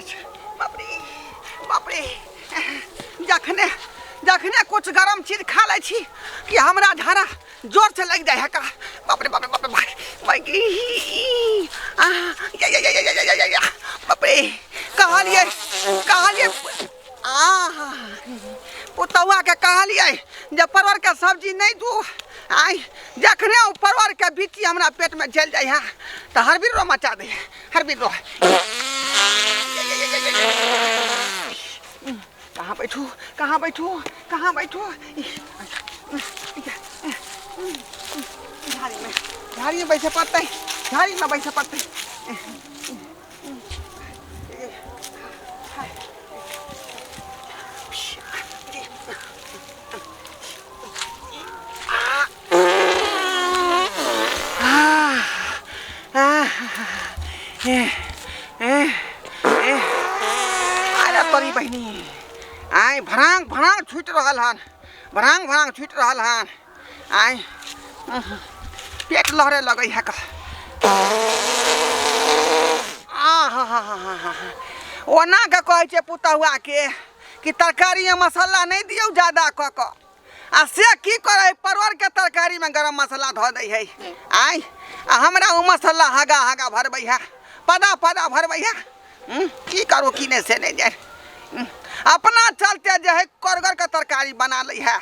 छै। बाप रे बाप रे, जखने जखने कुछ गरम चीज खा लै छी कि हमरा झाड़ा जोर से लग जाए है का। बाप रे बाप रे बाप रे, भाई भाई की आ या या या या या या या, बाप रे। कहलिए कहलिए आ पुतौआ के कहलिए जे परवर के सब्जी नहीं दू, आइ जखने ओ परवर के बिची हमरा पेट में चलि जाइ है तऽ हरबिर रो मचा दे, हरबिर रो। कहाँ बैठू, कहाँ बैठू, कहाँ बैठू? झाड़ी में, झाड़ी में बैठे पड़तै, झाड़ी में बैठे पड़तै। अरे तोरी बहिनी, आइ भरांग भरांग छूटि रहल हन, भरांग भरांग छूटि रहल हन। आइ पेट लहरे लगै है का। ओना के कहै छै पुतहुआ के कि तरकारी में मसाला नहीं दियौ ज्यादा कऽ कऽ, आ से की करै परवर के तरकारी में गरम मसाला धऽ दै है। आइ आ हमरा ओ मसाला हगा हगा भरबै है, पदा पदा भरबै है। की करू की नहि से नहि जानि। अपना चलते जे है करगर के तरकारी बना लै है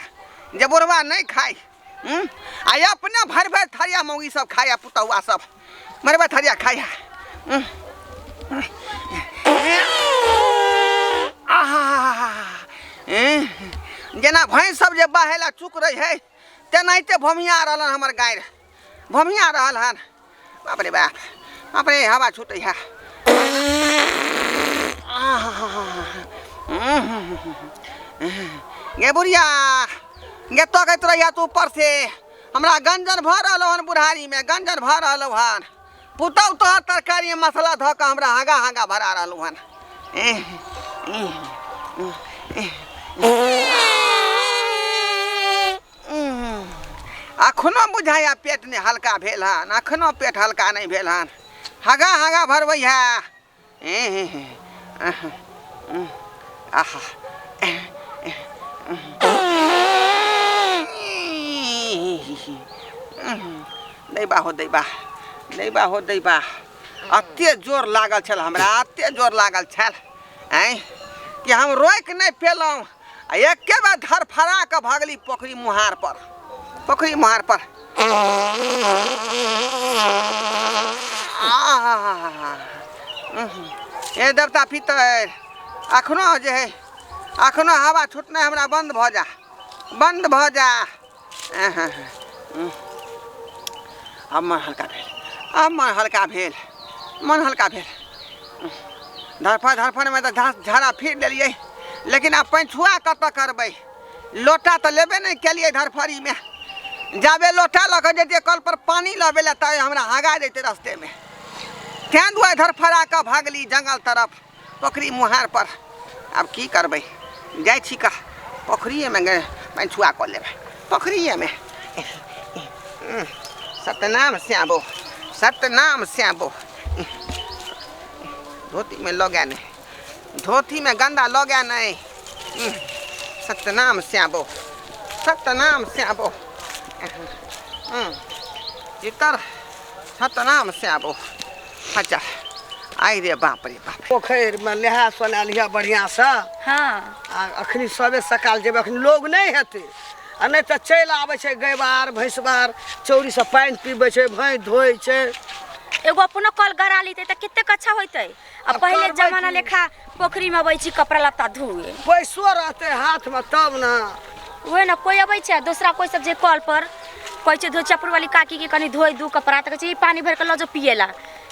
जे बुढ़वा नहीं खाइ। आ अपने भरि भरि थरिया मौगी सब खाइ है, पुतहुआ सब भरि भरि थरिया खाइ है। जेना भैंस सब जे बहै लए चुक रही है तेनाहिते भोमिया रहल हन हमर गाय, भोमिया रहल हन। बाप रे बाप, बाप रे, हवा छूटै है। गे बुढ़िया गे, तकैत रहिया तू ऊपर से, हमरा गंजन भऽ रहल हन बुढ़ारी में, गंजन भऽ रहल हन। पुतहु तोहर तरकारी में मसाला धऽ कऽ हमरा हगा हगा भरा रहल हन। अखनो बुझाइया पेट नहि हल्का भेल हन, अखनो पेट हल्का नहि भेल हन, हगा हगा भरबै है। आहा, दैबा हो दैबा, दैबा हो दैबा, एते जोर लागल छल हमरा, एते जोर लागल छल आँय कि हम रोकि नहि पेलहुँ आ एके बेर धरफड़ा कऽ भगली पोखरि मुहार पर, पोखरि मुहार पर। हे देवता पितर, अखनो जे है अखनो हवा छूटनाइ हमरा बन्द भऽ जा, बन्द भऽ जा। आब मन हल्का भेल, आब मन हल्का भेल, मन हल्का भेल। धरफड़ धरफड़मे तऽ झाड़ा फिर लेलियै, लेकिन आब पैंछुआ कतऽ करबै? लोटा तऽ लेबे नहि केलियै धरफड़ीमे। जाबे लोटा लऽ कऽ जैतियै कल पर पानि लबै लए तब हमरा हगा जैतै रस्तेमे। तेँ दुआरे धरफड़ा कऽ भगली जंगल तरफ, पोखरि मुहार पर। आब की करबै, जाइ छी कऽ पोखरिएमे पैंछुआ कऽ लेबै पोखरिएमे। सत्यनाम श्यामो, सत्यनाम श्यामो। धोतीमे लगै नहि, धोतीमे गन्दा लगै नहि। सत्यनाम श्यामो, सत्यनाम श्यामो, इतर सत्यनाम श्यामो। अच्छा आइ रे बाप रे बाप। पोखरिमे नहा सोना लिहऽ बढ़िआँसँ। हाँ। आ अखनी सबे सकाल जेबै, अखनी लोग नहि हेतै, आ नहि तऽ चलि आबै छै गैबार भैंसबार, चौरीसँ पानि पीबै छै, भैंस धोइ छै। एगो अपनो कल गड़ा लेतै तऽ कतेक अच्छा होइतै। आ आब पहिले करबै जमाना की? लेखा पोखरिमे अबै छी कपड़ा लत्ता धोए। पैसो रहतै हाथमे तब ने। ओहे ने कोइ अबै छै दोसरा कोइ सब जे कल पर कहै छै धोचापुर वाली काकी के कनि धोइ दू कपड़ा, तऽ कहै छै ई पानि भरि कऽ लऽ जाउ पियै ला,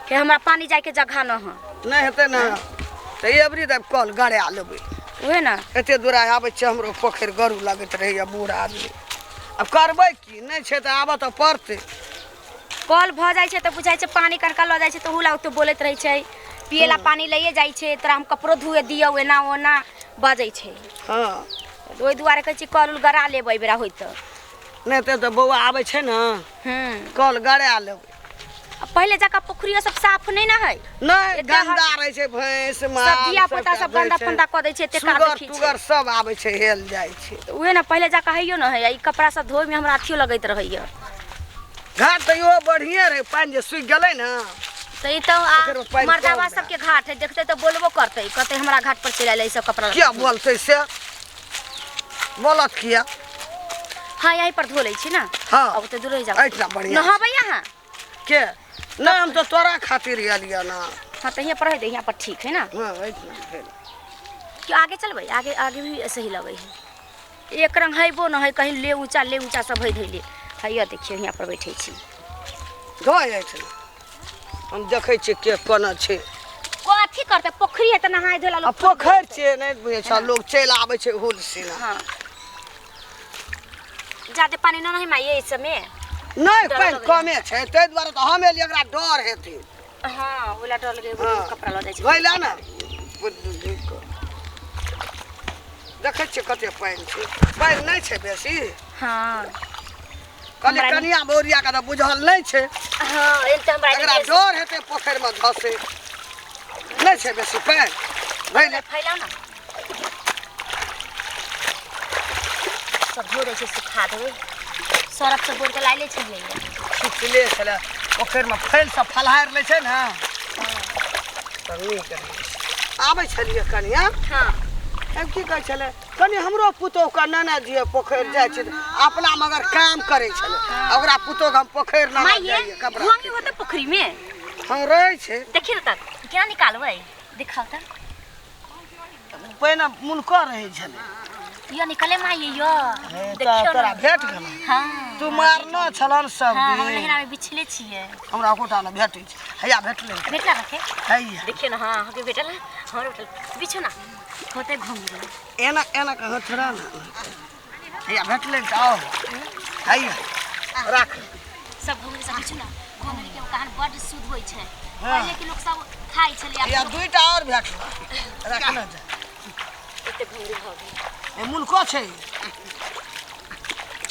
हे हमरा पानि जाइके जगह न है। नहि हेतै ने तऽ एबरी तऽ कल गड़ा लेबै। ओहे ने एते दूरा आबै छै, हमरो पोखरि गरू लगैत रहैया बूढ़ आदमी। आब करबै की, नहि छै तऽ आबऽ तऽ पड़तै। कल भऽ जाइ छै तऽ बुझाइ छै पानि कनका लऽ जाइ छै तऽ ओहू ला ओते बोलैत रहै छै, पियै ला पानि लैए जाइ छै, तोरा हम कपड़ो धोए दियौ, एना ओना बजै छै। हाँ। ओहि दुआरे कहै छी कल उल गड़ा लेबै एहि बेरा होय तऽ। नहि तऽ बौआ आबै छै ने, कल गड़ा लेबै। आ पहिले जकाँ पोखरियो सब साफ नहि ने है। नहि, एते हर- गन्दा रहै छै, भैंस माल सब धिया पुता सब गन्दा फन्दा कऽ दै छै, एते कादो सुगर खींच छै। तुगर सब आबै छै, हेल जाइ छै। तऽ उहे ने पहिले जकाँ हैयो ने है। आ ई कपड़ा सब धोइमे हमरा अथियो लगैत रहैया। घाट तऽ इहो बढ़िए रहै, पानि जे सुखि गेलै ने तऽ ई तऽ आ ओकर पानि मर्दाबा कम। सबके घाट है, देखतै तऽ बोलबो करतै, कहतै हमरा घाट पर चलि आयल ई सब कपड़ा। किया बोलतै से? बोलत किया? हाँ, यहीं पर धो लै छी ना। हाँ। अब तऽ दूर रहि जाउ। एहिठाम बढ़िआँ। नहबै अहाँ? के नहि, हम तऽ तोरा खातिर एलियै ना। हाँ, तऽ हियाँ पर है, हियाँ पर ठीक है ना। हाँ, एहिठाम भेल। कि आगे चलबै? आगे आगे भी सही लगै है। एक रंग हैबो न है, कहीं ले ऊँचा ले ऊँचा सब है धैले हैया। देखियौ, हियाँ पर बैठै छी। धोइ एहिठाम, हम देखै छियै के कोना छै। कथी करतै? पोखरी है तऽ नहाय धोला आ लोक। पोखरि छियै, नहि बुझै छ, लोग चलि आबै छै हुल सिना। हाँ, जादे पानी न है माई एहि सबमे। नहि, डर पानि लगै। कमे छै, ताहि दुआरे तऽ हम एलियै, एकरा डर हेतै। हाँ, ओला डर लगे। हाँ। कपड़ा लऽ जाइ छै। धोइ ले ने। देखै छियै कते पानि छै। पानि नहि छै बेसी। हाँ। कहलियै हमरा- कनिया बौरिया के तऽ बुझल नहि छै। हाँ, एल तऽ हमरा एकरा डर हेतै पोखरिमे धसे। नहि छै बेसी पानि, धोइ ले। फैलाउ ना, सब धो दै छै, सुखा देबै। सरफ सब बोरि के लाइले छलियै। खिचले छलै पोखरिमे, फैल सब फलहारि लै छै ने तऽ नीक रहै छै। आबै छलियै कनिया। हाँ। आब की कहै छलै, कनि हमरो पुतोहुके नेने दिअ, पोखरि जाइ छै। अपना मगर काम करै छलै, आ ओकरा पुतोहुके हम पोखरि नेने माई ये जाइए कपड़ा। घोंघी होतै पोखरी में? हम रहै छै। देखिए ने, तक केना निकालबै? दिखाउ तऽ। पहिने मुनकर रहै छलै। यो निकले माई, यो हे, तऽ देखियौ तोरा ने। भेट गेल? हाँ। तू मारनो छलन सब हाँ, हम दिन। नहिरा में बिछले छियै। हमरा एकोटा नहि भेटै छै। हैया भेटलै। भेटला रखे। हैया। देखियौ ने। हाँ, अहाँके भेटल, हमरो भेटल। बिछो ना, होतै घोंघी। एना एना कऽ छोड़ा ने। हैया भेटलै तऽ आउ, हैया राख। सब घोंघी सब बिछो ना। घोंघी के कान बड शुद्ध होइ छै। पहिले के लोक सब खाइ छलै। हैया दुईटा आओर भेटल, राख ने जा। एते घोंघी भऽ गेल। ए मुनको छै।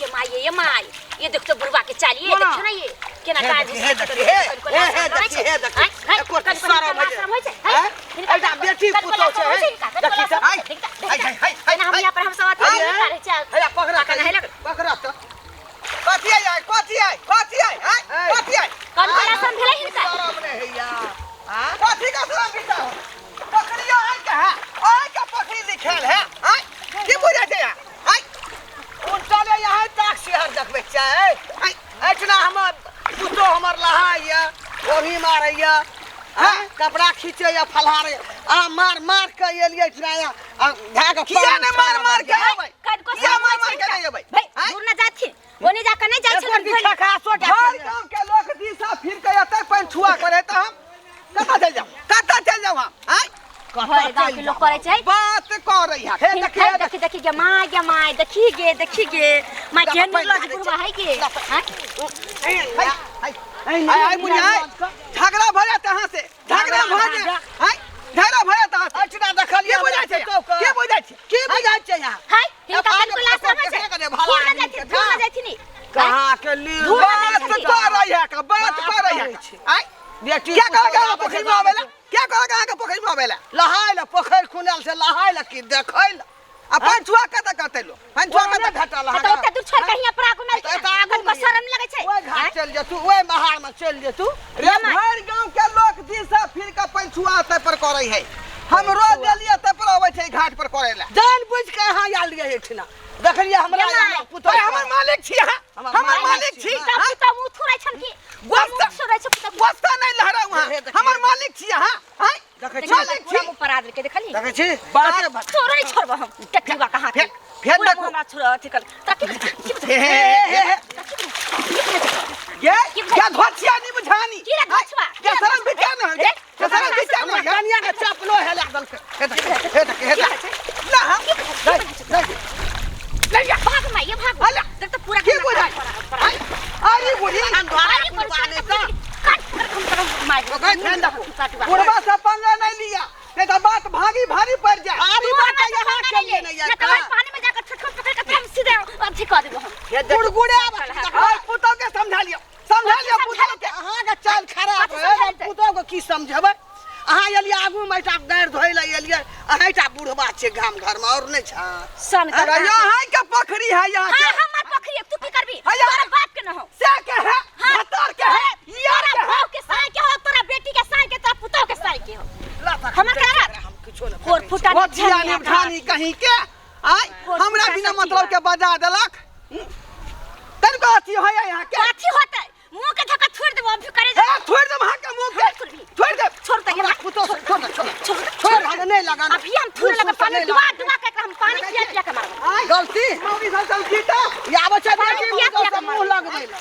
ये माई, ये माई, ये देखो बुढ़वा के चाल, ये कोना? देखियो ना, ये केना हे काज देखी, हे देखी, हे, हे, हे देखी, हे देखी। एको शरम होइ छै। हैं? एकटा बेटी पुतोह छै, हे। देखी तऽ, हाय, हाय, हाय, हाय, हाय, हम यहाँ पर हम सब अथी हाय, करै छै। हैया पकड़ा। नहे लग। पकड़ा तऽ। कथी आइ, कथी आइ, कथी आइ, आइ, हे। कथी आइ? कौन कोला शरम भेलै हिनका? शरम नहि हैया। आँ? कथी का शरम बीता हो? पकड़ियो आइ के है, आइ के पकड़ी लिखेल है, आइ की बुझै छै यहाँ? आइ उनटले यहाँ ताक सिहर देखबै छै। आइ एहिठिना हमर पुतोह हमर नहाइए, ओही मारैए, हाँ, कपड़ा खींचैए, फलहारैए। आ मार मार के एलियै एहिठिना आ भए के किया पानि नहि मार मार के छाड़ऽ अबै? कनको किया शरम मार होइ मार छै के नहि हिनका? अबै? भाई, आँय? दूर न जाथिन, ओने जाके नहि जाइ एको छलन। बिछा खा सोटा। भरि गाँव के लोक दिशा फिर के एतै पानि छुआ करे तऽ हम कतऽ चलि जाउ? कतऽ चलि जाउ हम? आँय? भरि गाँव के लोक करै छै। बात करै है। हे देखी, हे। देखी, देखी गे माय, गे माय, देखी गे, देखी गे माय, केहन पानि निर्लज ढारै छै। बुढ़वा है गे, आँय? हाय, हाय, हाय, हाय, मुनिया, हाय। झगड़ा भऽ जायत अहाँ से, झगड़ा भऽ जायत। हाय, झगड़ा भऽ जायत अहाँ से। एहिठिना देखलियै। की बुझै छै? की बुझै छै? की बुझै छै यहाँ? हाय, हिनका आगे कनको लाज शरम होइ छै? देखने भला दूर न आदमी जाथिन, के दूर न जाथिन ई। कहाँ के ली धूर न बात करै है का, बात करै है करै छै। आय बेटी क्या कहलक पुतोह अहाँ पोखरि में आबै ला? क्या कहलक अहाँके पोखरि में आबै ला? लहाय लए, पोखरि खुनल छै लहाय लए कि देखै लए? आ पंचुआ कतऽ करतै लोक? पंचुआ ओने कतऽ? भेटल। आ तऽ ओते दूर छोड़ि कऽ हियाँ पर आगू नहि। तऽ एतऽ आगू कनको मे शरम लगै छै? ओहि घाट चलि जेतू, ओहि महार में चलि जेतू। रे, भरि गाँव के लोक दिशा फिर के पंचुआ एतऽ पर करै है। हम रोज एलियै एतऽ पर, अबै छै घाट पर करै ला। जान बुझि के अहाँ आयल रहियै एहिठिना, देखलियै हमरा। ये माय। हमरा पुतोह ओए, हमर मालिक छी अहाँ। हमर हमर मालिक मालिक छी। छी। तब पुतहु मुँह थुरै छन कि गुस्सा- मुँह थुरै छै पुतहु? गुस्सा नहि लहराउ अहाँ। हे, देखिए। हमर मालिक छी अहाँ। आँय? देखै छी। मालिक पूरा छी। मुँह पर आदमी के देखली। देखै छी। बात- तोरा नहि छोड़ब हम टेकलुआ कहाँ के। फेर पूरा देखू। मुँह हमरा छोड़ अथी कर तोरा की की हे, हे, हे, हे। ये क्या धोचिया नहीं बुझानी? की रे धोछुआ? क्या शरम विचार न हो? क्या शरम विचार न हमरा हो? कनिया के चपलो हेला देलकै। हे देख, हे देख, हे देख। ला हम नहीं, नहीं। ले जा, भाग माई, ये भाग। अला। देख तो पूरा की खाना बुझाई? पड़ा- पड़ा- अरे बुढ़ी, अरे पर नहीं तो। काट कर हम तरफ मार। ओकर ध्यान रखो। काटुआ। बुढ़वा से पंगा नहीं लिया, नहीं तो बात भागी भारी पड़ जाए। भारी तू बात हमरा से यहाँ पंगा के नहीं लिए ले। नहीं ना तो यार। वही पानी में जाकर छटकन पकड़ के हम सीधे अथी कर देबो हम। हे देख, गुड़गुड़े और पुतोह के समझा लियो, समझा लियो पुतोह के। अहाँके चाल खा आगू में एकटा गारि धोइ लए एलियै, अहींटा बुढ़बा छै गाम घर में, और नहि छै। सन कर। अरे यहाँ के पोखरी है यहाँ के। हाँ, हमर पोखरी है, तू की करबी? हाँ, यहाँ- तोरा बाप के न हो। से के है, हाँ, भतार के है, यार तोरा के है। बाप के साई के हो, तोरा बेटी के साई के, तोरा पुतोह के साई के हो। लता, हमर करा। हम किछो नहि कोर फुटा वो जिया निपठानी कहीं के आय कोर हमरा फुटा बिना सखी मतलब बा। के बजा देलक। तनिको अथी होइए यहाँ के। कथी होतै? मुंह के धक्का छोड़ देबो अभी करे हे छोड़ देब अहाँके मुँह के, छोड़ देब। छोड़ दे हमरा पुतोह से छोड़ दे, छोड़ दे। छोड़ छोड़, हम नहि लगाना। अभी हम थूर लगा पानी डुबा डुबा के एकरा हम पानी पिया पिया के मारब। आय गलती मौगी सब सब जीता ई आबै छै पानी बेटी पिया पुतोह पिया से के मुँह मारब। लगबै लए।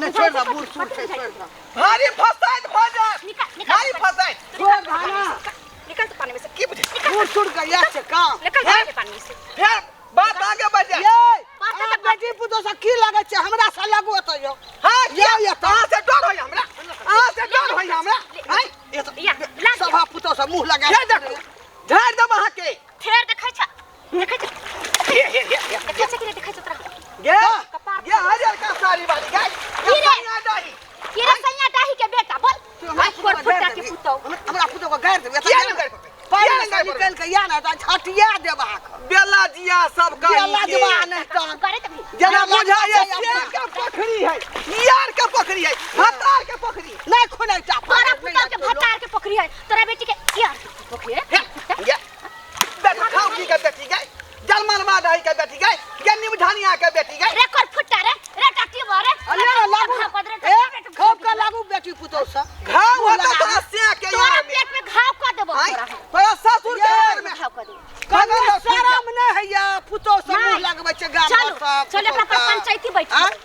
नहि छोड़ दे, बूढ़ सूढ़ छै, छोड़ दे। भारी फसाद भऽ जायत। निकाल निकाल भारी फसाद। छोड़ धाना। निकल तो पानी में से। की बुझे बूढ़ सूढ़ के इएह छै काम। निकल तो पानी में से। फेर बात आगे बढ़ जाए। ये बात अहाँ तऽ- बेटी पुतोह से की लगै छै? हमरा से लगू एतऽ यौ। हाँ, यौ, यौ, तऽ- अहाँ से डर होइए हमरा, अहाँ से डर होइए हमरा। आँय, ए तऽ- या लाग सभा पुतोह से मुँह लगा। हे देखू, झाड़ि देब अहाँके। फेर देखै छ, देखै छ, हे हे हे हे। देखै छ कि नहि देखै छ तोरा? गे कपार गे हरियर का साड़ी वाली गे। की रे? सैया डाही। के रे सैया डाही के बेटा बोल। तू हमरा आई पुतोह कोर के फुटा गारि के देबही। पुतोह। हमरा पुतोह के गारि देबही। किया नहि गारि पड़बै? पानि किया में नहि गारि से पड़बै? निकलि के या ने तऽ छटिया देब अहाँके। बेला जिया सब कहीं बेला के। जिया नहि तऽ। करे तभी जेना बेला बुझाइए जिया शेर के पोखरी है, यार के पोखरी है, भतार के पोखरी। नहि खुनै टा। तोरा पुतोह के भतार के पोखरी है, तोरा बेटी के यार के पोखरी है। हे, गे बेटा खाओ की के बेटी गे, जलमनवा दही के बेटी गे, गे निमधानिया के बेटी गे। रे कोर फुटा रे, रे टाटी रे। अरे ने लागू। घाव कर दे रे, ए, खूब के लागू बेटी पुतोह से। घाव मुँह होता लगा। तोरा से के तोरा यार में। पेट में घाव कर देबो आँय, तोरा। तोरा ससुर के ये। घर में। घाव कर देबो। कनियो भगवान शरम नहि होइए, पुतोह से मुँह नहि। लगबै छै गाम चलू, घर से, चलू एकरा पर पुतोह के। पंचायती बैठू। आँय?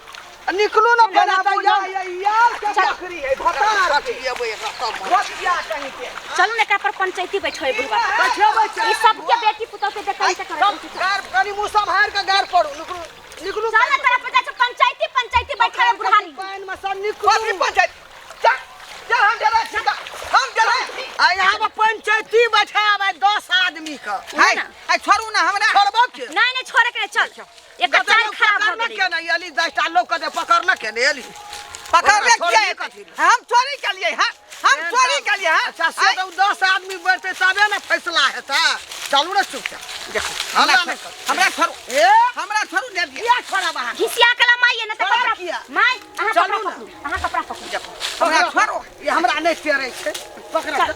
निकलू ने जेना पहिने तऽ बुझाइए यौ। यार के पोखरी है, भतार के। छटिएबै एकरा सब। भतिया कहीं के। चलू ने एकरा पर पंचायती बैठो बुढ़वा। बैठेबै छै। ई सबके बेटी पुतोह के देखै से करे। सब गार कनि मुँह सम्हारि कऽ गार पड़ू, निकलू निकलू। चल ना तोरा पर जाइ छै पंचायती, पंचायती बैठे बुढ़ारी। पानि में सब निकलू। कथी पंचायत? चल चल, हम जरा छी का, हम जरा छी। आ यहाँ पर पंचायती बैठाबै 10 आदमी के। है है, छोड़ू ना हमरा। छोड़बो के? नहीं नहीं, छोड़े के नहीं, चल। एकर कते चाल लोक खराब हो पकड़ने गेलै। के नहि एली, 10टा लोक के पकड़ने के नहि एली। पकड़ले छोड़नी किया कथी लए? हम चोरी के लिए हैं, हम चोरी के लिए हैं। अच्छा से तऽ 10 आदमी बैठतै तबे ने फैसला हेतै। चलू ने चुपचाप। देखो, हमरा हमरा नहि छोड़ू, हमरा छोड़ू, ए हमरा छोड़ू ने दिया। किया छोड़ब अहाँ? घिसिया के ला माई ने तऽ छोड़ब कपड़ा किया? माई अहाँ चलू कपड़ा ने। पकड़ू, अहाँ कपड़ा पकड़ू। देखो, हमरा छोड़ू। ई हमरा नहि टेरै छै। पकड़। चल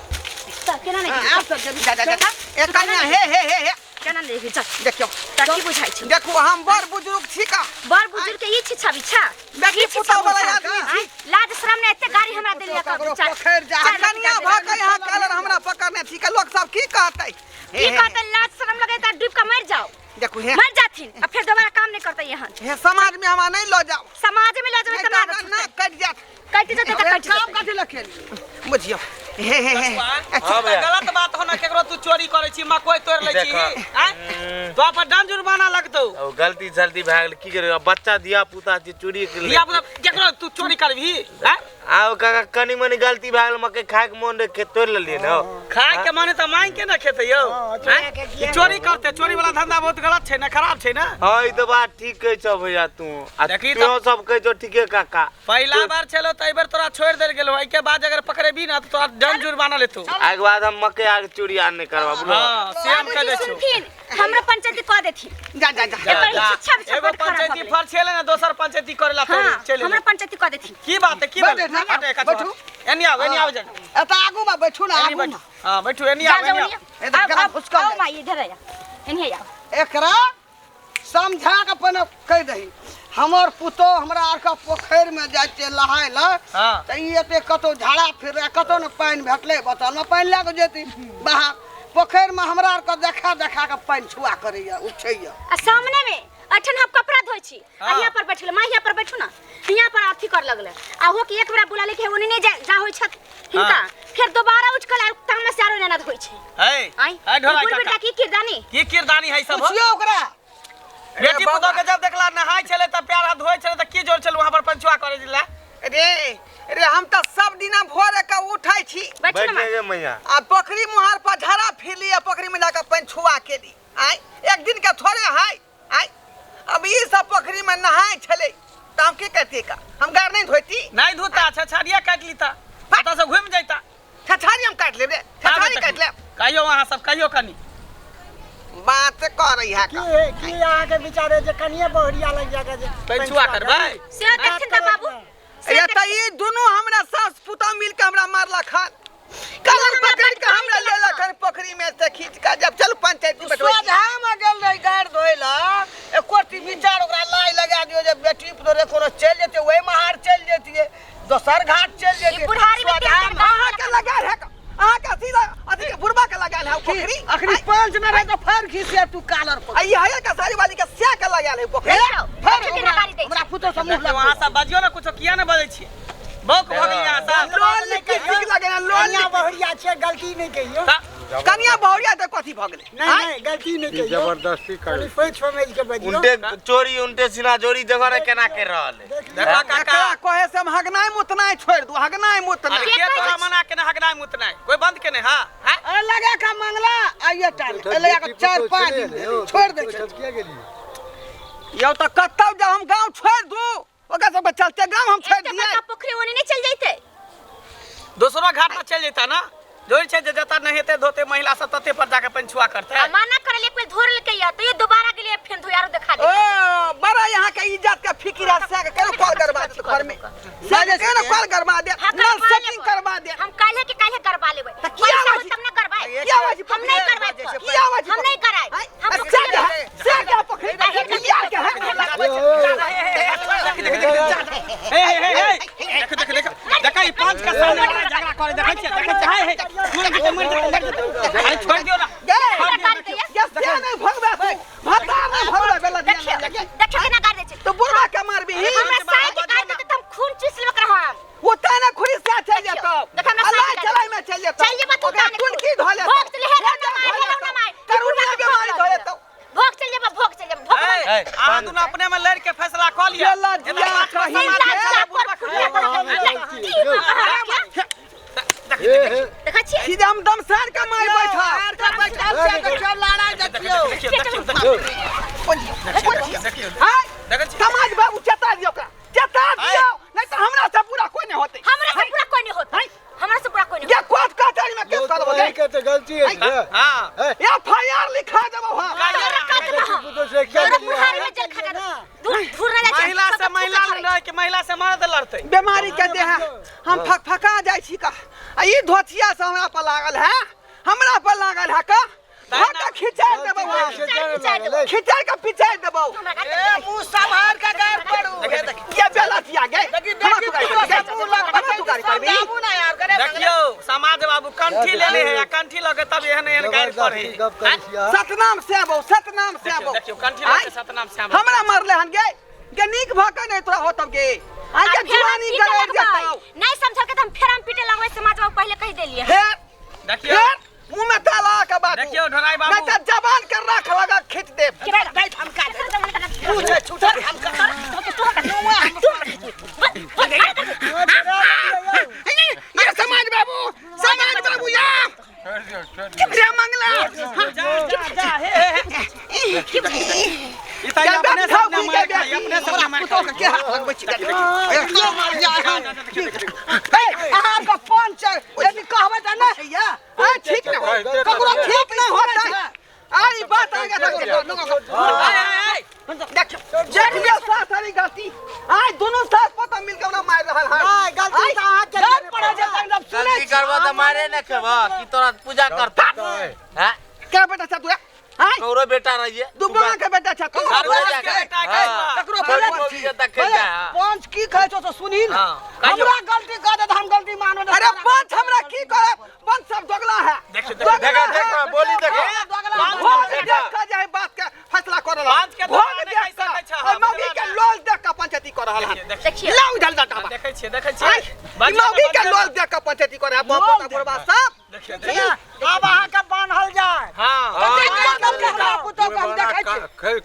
चल, केना नहीं आब तऽ जेबी। जा जा जा ए कन्या, हे हे हे हे। केना नहीं चल। देखियौ, तोरा की बुझाइ छै? देखू, हम बड़ बुजुर्ग छी का। बड़ बुजुर्ग के ई छिछा बिछा। बेटी ई छिछा पुतोह वाला बिछा। आदमी छी। आँय, लाज शरम ने एते गाड़ी हमरा देलियै ककरो चार- पोखरि जा- चार कन्या भऽ के यहाँ कलर हमरा पकड़ने छी का, लोक सब की कहतै? हे, की हे, कहतै? लाज शरम लगे तऽ डूब के मरि जाओ। देखू, हे मर जाथिन आ फेर दोबारा काम नहीं करते यहाँ। हे, समाज में हमरा नहीं लऽ जाओ। समाज में लऽ जेबै नहीं तऽ तऽ मारत। हमरा नाक कटि जायत। कटि जेतै तऽ कटि काम जेतै। कथी लए केलियै? बुझियौ, हे हे हे। हाँ भैया। गलत बात हो ना, केकरो तू चोरी करे छी, मकई तोड़ लै छी। देखो। आँय? तो पर दंड जुर्माना लगतौ। अब गलती सलती भए गेल, की करियो, अब बच्चा धिया पुता छै, चोरी के धिया पुता केकरो तू चोरी करबही? आँय? आब काका कनी मनी गलती भए गेल, मकई खाय के मोन रहे तोड़ लेलियै ने। खाय के माने तऽ मांग के ना खेतै यौ। आँय? ई चोरी करते, चोरी वाला धंधा बहुत गलत छै ना, खराब छै ना। हाँ ई तऽ बात ठीक कहै छौ भैया तू, आ देखी तऽ- तू सब कहै छौ ठीके काका। पहिला बार छलो तऽ एहि बेर तोरा छोड़ि देल गेलो, एहि के बाद अगर पकड़ेबी ना तऽ तोरा दंड जुर्माना लेतौ। आइके बाद हम मकई आर चोरी आर नहि करबा बुझलो। हाँ से हम कह बाबूजी दै छियौ। सुनथिन, हमरो पंचायती कऽ देथिन। जा जा जा। एकर जा। शिक्षा विच्छा एगो बड खराब पंचायती भऽ गेलै। फरछेले ने दोसर पंचायती करे ला हाँ, चलि हमरो पंचायती कऽ देथिन। की बात है, की बैठ, बात? बैठ, हटे, बैठू। बैठू। एनी आओ, एनी आओ जरा। एतऽ आगू में बैठू ने, एनी आगू में। बैठू। हाँ बैठू, एनी जा आओ, जाओ एनी आओ। एनी। ए तऽ आउ, गला आउ, फुसकल आउ जाइ। माई इधर आया, एनी आउ। एकरा समझा के पहिने कहि दही, हमर पुतोह हमरा आरके पोखरिमे जाइ छियै नहाय लए हाँ। तऽ ई एते कतहु झाड़ा फिर कतहु ने पानि भेटलै, बोतलमे पानि लए कऽ जेती बाहर, पोखरिमे हमरा आरके देखा देखा कऽ पानि छुआ करैया, उछैया। आ सामने में अठन हम कपड़ा धोइ छी आ हाँ। यहाँ पर बैठल माँ, यहाँ पर बैठू ना, यहाँ पर अथी कर लगले आ हो कि एक बेरा बुला ले के ओने नहीं जा, जा होइ छत हिनका, फेर दोबारा उठ के तामस से आरो एना धोइ छै। है आइ है ढोला बुढ़ बेटा काका की किरदानी, की किरदानी है सब हो? पुछियौ ओकरा। बेटी पुतोह के जब देखला नहाय छले तऽ प्यार हाथ धोइ छले तऽ की जोर छल वहां पर पंचुआ करे ला? रे रे, हम तऽ सब दिना भोरे के उठै छी। बैठू बैठ ना माँ। गे मैया। आ पोखरी मुहार पर झाड़ा फिरली आ पोखरी में जाकर पानि छुआ केली। आय एक दिन के थोड़े है। आय अब ई सब पोखरी में नहाय छलै तऽ हम की करतियै का? हम गार नहीं धोती। नहीं धोता, छछाड़िया काटि लीता, ओतऽ से घुमि जैता। छछाड़ी हम काटि लेब रे, छछाड़ी तखन। काटि लेब। कहियो अहाँ सब कहियो कनी बात करै है की की अहाँके विचार है जे कनिए बहुरिया लग जाके जे पैंचुआ करबै से देखथिन तऽ बाबू से ये तऽ ई दुनू हमरा सास पुतहु मिल के हमरा मारलक हन कलर पकड़ के हमरा लेलक हन पोखरी में से खींच के जब चल पंचायत में बैठबै छी। सोझामे गेल रही गाड़ि धोइ लए एको विचार ओकरा लाइ लगा दियौ जे बेटी तोरे कोनो चलि जेतै ओहि महार चलि जैतियै दोसर घाट चलि ई जैतियै बुढ़ारी में तेल सोझामे अहाँके लगायल है अहाँके सीधा अथी के बुढ़बा के लगायल है पोखरी अखनी पंच में रहे तो फर घिसिया तू कालर पर आ ई हयर के साड़ी वाली के स्या के लगायल है पोखरी देखियौ, फर देखियौ केना गाड़ी दै छै। हमरा पुतोह से मुँह देखियौ अहाँ सब बजियौ ने कुछो किया ने बजै छियै बौक भऽ गेलियै अहाँ सब लोन लिपस्टिक लगेना लोन कनिया बहुरिया छै गलती नहि कहियौ कनिया बहुरिया तऽ कथी भऽ गेलै नहि नहि गलती नहि कहियौ जबरदस्ती कनि करै सोचि समझि के बजियौ उल्टे चोरी उल्टे सीना जोरी जगह रे केना कर रहल है देख लियौ। देखा काका एकरा कहे से हम हगनाइ मुतनाइ छोड़ि दू हगनाइ मुतनाइ अरे के तोरा मना केने हगनाइ मुतनाइ कोई बंद केने हाँ हैं? अरे लगा के मंगला आइए टाइम लगा के 4-5 दिन भेलै, छोड़ि दै छै किया गेलियै यौ तऽ कतौ जब हम गाँव छोड़ि दू ओकरा सबके चलते गाँव हम छोड़ि एते दियै बड़का पोखरी ओने नहि चलि जैतै दोसरो घाट पर चलि जेता ना जोड़ी छै जे जतऽ नहेते धोते महिला सब तते पर जाके पंछुआ करतै आ माना करल एक बेर धो लेलकै या तो ये दोबारा गेलियै फेर धोयारो देखा ओ दे बड़ा यहाँ के इज्जत के फिकिर है से के केना कॉल करवा दे घर में से के केना कॉल करवा दे हाँ, नल करवा सेटिंग लेबै। करवा दे हम काल्हे के काल्हे करवा लेबै तऽ किया पैसा बाजी? होत तब ना करवाए किया बाजी? हम नहीं करवाए किया बाजी? हम नहीं कराए हम से पोखरी के है से के पोखरी किया के है हे हे हे हे देखो देखो देखो देखो ई पांच का सामने लड़ाई झगड़ा करे देखै छियै देखै छियै हे हे मर जेतै मर जेतै मर जेतै अरे छोड़ दियौ ना गे हमरा गाड़ी दैया गे से नहीं भगवे तू भत्ता नहीं भगवे बेला दिया देखियौ लगे देखियौ केना गाड़ी दै छै तो बुढ़वा के मारबी हमरा साई के गाड़ी देतै तऽ हम खून चूस लेबै ओकरा हम वो तेने खुरी से चल जेतो देखो, हमरा अल्लाह साई के चलाई में चल जेतो चल जेबा तू ओकरा ताने टुनकी धो लेतो भोग चले हे राम माय हे राम माय करुणा बीमारी धो लेतो भोग चल जेबा भोग चल जेबा भोग ए, अहाँ दुनू अपने में लड़ के फैसला कऽ लिअ चला एना जिया पाँच कहीं समाज के। के लाज पर फुलिया देखै छियै सीधे हम दमसार के मार बैठा आर के बैठल छै देखियौ लड़ाई देखियौ देखियौ देखियौ देखियौ देखियौ आय देखै छियै समाज बाबू चेता दियो ओकरा चेता दियो नहीं तो हमरा से पूरा कोई नहीं होते हमरा से पूरा कोई नहीं होत हमरा से पूरा कोई नहीं ये कोर्ट कचहरी में केस करबो गे के तऽ गलती है हां ये एफआईआर लिखा देबो हम तोरा काट देबो हम पुतोह से किया तोरा गेलियै? बुढ़ारी में जल खा दूर धूर ना जाइ छै महिला से महिला लड़ै के महिला से मर्द लड़तै बीमारी के देह हम फकफका जाइ छी का आ ई धोतिया से हमरा पर लागल है हमरा पर लागल है का भाग खिंचा देबो हम खिंचा के पिचा देबो ए मुँह सम्हार के गाड़ पड़ू हे देखी ये बेलतिया गे देखी हमरा बेटी तू गाड़ी पुतोह से करबी मुँह लग हमरा तू गाड़ी करबी समझाबू ना यार करे देखियौ समाज बाबू कंठी लेले है आ कंठी लगे तब एहन एहन गारि पड़े जबरदस्ती गप करै छी अहाँ। सतनाम से आबो सतनाम से आबो देखियौ कंठी लगे सतनाम श्याम हमरा मारले हन गे गे नीक भ के नहीं तोरा होतब गे आ आ के फेर हम जुआनी पीटे गड़े लगबै। जेतौ नहीं समझल के त हम फेर हम पीटे लगबै समाज बाबू पहले कहि देलियै फेर देखियौ फेर मुंह में ताला के बात देखियौ ढोराई बाबू नहीं तो जबान के राख लगा खींच दे पूछे छूटे हम ये समाज बाबू समाज बाबू या रे मंगला जा जा हे हे हे ई त अपने सब ने मार खाई अपने सब ने मार पुतोह खाई के हाथ लगबै छी अहाँ के फोन छै यदि कहबै तऽ नहि होइया हां ठीक ना ककरो ठीक ना होतै आई बात आ गया ए, ए, देखियो देख लियो सास हरी गलती आई दोनों सास पोता मिलके हमरा मार रहल हन नहि गलती तऽ अहाँके गाड़ पड़ै छै तखन जब सुनै गलती करबो तऽ मारे न खेबह कि तोरा पूजा करता हैं के बेटा छ तू हां कौरो बेटा रहिए दुबना के बेटा छ तू ककरो जा के बेटा के हाँ। ककरो छोड़ बोले बोली जता खेल जा हाँ। पंच की कहै छौ से सुनही ने हाँ, कहियौ। हमरा गलती कह दे तऽ हम गलती मानब नहि। अरे पंच हमरा की करे पंच सब दोगला है देखियो, देखियो, दोगला देखो है। देखो बोली देखो भोग देख के जाए बात के फैसला कर रहल पंच के भोग दोगला देख नहीं के कहि सकै छ, और मौगी के बुझला लोल देख के पंचायती कर रहल देखियो, हन देखियो। देखियो लाउ इधर डाटा देखै छियै देखै छियै आई बाजियौ मौगी ने, के बाजियौ लोल ने। देख के पंचायती कर है बाप पोता बुढ़बा सब देखियो देखियो अब अहाँके बान्हल जाय हां हमरा पुतोह के हम देखै छी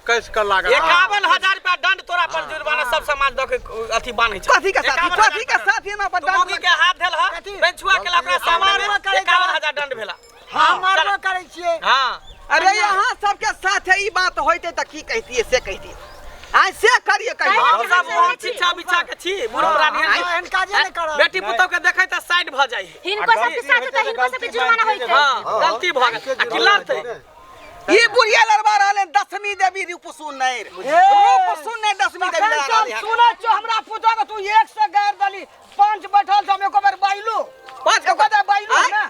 कस के लागल 51,000 रुपया दंड तोरा पर जुर्माना सब समाज दऽ के अथी बान्है छै कथी के साथी कथी के साथी हमरा पर तू मौगी के हाथ धेल ह बेंछुआ के अपना सामान में 51,000 दंड भेला हम मारबो करै छियै हां अरे यहाँ सबके साथ ई बात होइते तऽ की कहितियै से कहितियै आइ से करिए कहियो। हम सब मोहन छिछा बिछा के छी बूढ़ पुरानी एहन काजे नहि करब। बेटी पुतोह के देखै तऽ साइड भऽ जाइ है। हिनको सबके साथ होतै, हिनको सबके जुर्माना होइतै। हाँ, गलती भऽ गेल आ की लड़तै? ई बुढ़िया लड़वा रहल है दशमी देवी रूप सुनैर, रूप सुनैर दशमी देवी लड़ा रहल है। सुनै छौ हमरा पुतोह के तू एक से गारि देली, पंच बैठल छौ, हम एको बेर बाइलू, पाँच एको बेर बाइलू आँय? ना।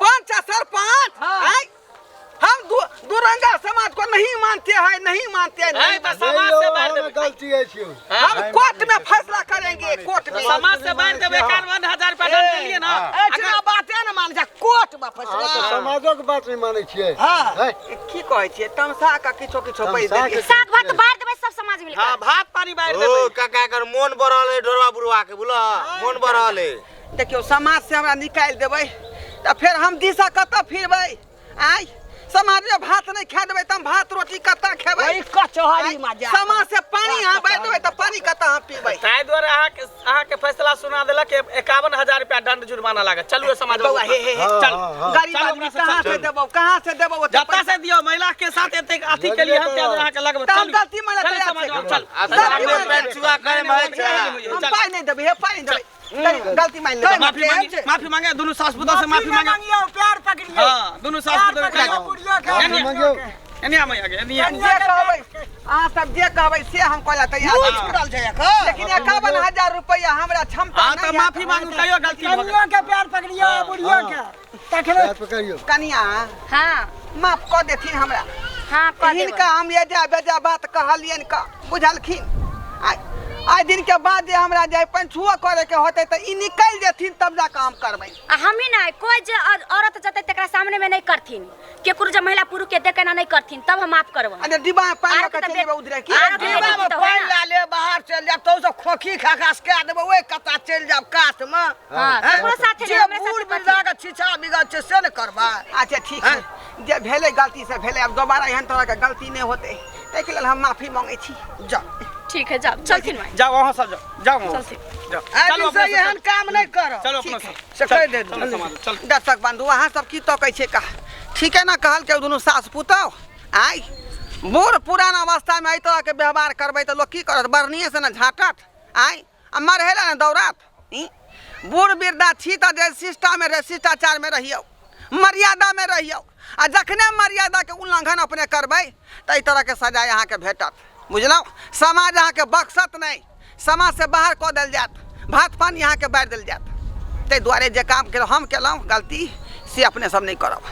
पाँच आ सर पाँच। हाँ। आँय? हम दुरंगा समाज को नहीं मानते हैं, नहीं मानते हैं, नहीं नहीं तो मानते। समाज से बाहर देबै। गलती अछि यौ। हम कोर्ट में फैसला करेंगे, कोर्ट में। समाज से बाहर देबै, 51,000 रुपया दंड देलियै ना। एहिठिना बाते ने मान जा, कोर्ट में अहाँ फैसला। तऽ समाजोके बात नहि मानै छियै। हाँ। हैं? की कहै छियै, तमसा के किछो किछो पैस तमसा देलियै। के- साग भात बाँटि देबै सब समाज मिलके। हाँ, भात पानी बाहर ओ देबै। काका एकर मोन बढ़ल है ढोरबा बुढ़वा के, बुझल मोन बढ़ल है। देखियौ समाज से हमरा निकालि देबै तऽ फेर हम दिशा कतऽ फिरबै? आँय, समाज में भात नहीं खा देबै तऽ हम भात रोटी कतऽ खेबै? ओहि कचहरी में जा। समाज से पानी अहाँ बाँटि देबै तऽ पानी कतऽ हम पीबै? ताहि दुआरे अहाँके फैसला सुना देलक 51,000 रुपया दंड जुर्माना लागत। चलू समाज बौआ, हे, हे, हे, चल। हाँ, हाँ। गरीब चल, आदमी हमरा से कहाँ चल। से देबौ, कहाँ से देबौ ओते जतऽ पैसा? से दियौ, महिला के साथ एतेक अथी के लिए हम ताहि दुआरे अहाँके लगबै। तऽ हम चलू। गलती मानै चलू तैयार समाज छी। चल। गलती मानै पेट चुआ करे में होइ छै। हम पाइ नहि देबै, हे पाइ नहि देबै, गलती मान लेबै। माफी मांगी, माफी मांगे, दुनू सास पुतोह से माफी मांगे। मांगियौ, प्यार पकड़ियौ। हाँ, दुनू सास प्यार पुतोह के पकड़ियौ, बुढ़ियो के, एनिया, मांगियौ। एनिया मैया के, एनिया। जे कहबै अहाँ सब, जे कहबै से हम कहला तैयार मुँह छी। छुटल छै एकर। लेकिन 51,000 रुपया हमरा क्षमता हाँ, तऽ नहीं माफी मांगू, कहियो गलती भऽ गेल। कनियो के प्यार पकड़ियौ, बुढ़ियो के, तखने पैर पकड़ियौ। कनिया। हाँ। माफ कऽ देथिन हमरा। हाँ, कऽ देबै। हिनका हम एजा बेजा बात कहलियनि कऽ बुझलखिन। आइ आइ दिन के बाद जे हमरा जे पंचुओ करे के होतै तऽ ई निकलि जेथिन तब जा कऽ हम करबै। आ हमही नहि, कोइ जे औरत जेतै तकरा सामने में नहि करथिन, केकरो जे महिला पुरुष के देखे ना नहि करथिन, तब हम माफ करबै। अरे डिब्बा में पानि आरो लऽ कऽ तऽ चलि जेबै उधरे की? आरो तऽ डिब्बा में बेटी तऽ होइ पानि ना। लए ले, बाहर चलि जायब, तहु सब खोखी खा खा के देबै, ओहि कत्ता चलि जायब कात में। हाँ, ककरो साथे जे नहि, हमरे बूढ़ साथे करथिन। वृद्धा के छिछा बिगल छै से ने करबै। अच्छा ठीक है, जे भेलै गलती से भेलै, आब दोबारा एहन तरह के गलती नहि होतै, ताहिके लेल हम माफी मांगै छी। जा ठीक है, जाओ, चलथिन माई। जाओ अहाँ सब, जाओ, जाओ अहाँ। चलथिन। जाओ। आइ चलू दिन अपना से सब, एहन चल। काम नहि करब। चलू अपना सब। से कहि दे। चलू समाज, चल। दर्शक बंधु अहाँ सब की तकै छै का? ठीके ने कहल के दुनू सास पुतोह आइ बूढ़ पुरान अवस्थामे एहि तरहके व्यवहार करबै तऽ लोक की करत? बरनिए से ने झाँटत आइ आ मरहेला ने दौड़त। ई बूढ़ वृद्धा छी तऽ जे शिष्टामे रह, शिष्टाचारमे रहियौ, मर्यादामे रहियौ, आ जखने मर्यादाके उल्लङ्घन अपने करबै तऽ एहि तरहके सजाय अहाँके भेटत, बुझलहुँ? समाज अहाँके बख्शत नहि, समाजसँ बाहर कऽ देल जायत, भात पानि अहाँके बारि देल जायत। ताहि दुआरे जे काम केलहुँ हम केलहुँ गलती से अपने सब नहि करब।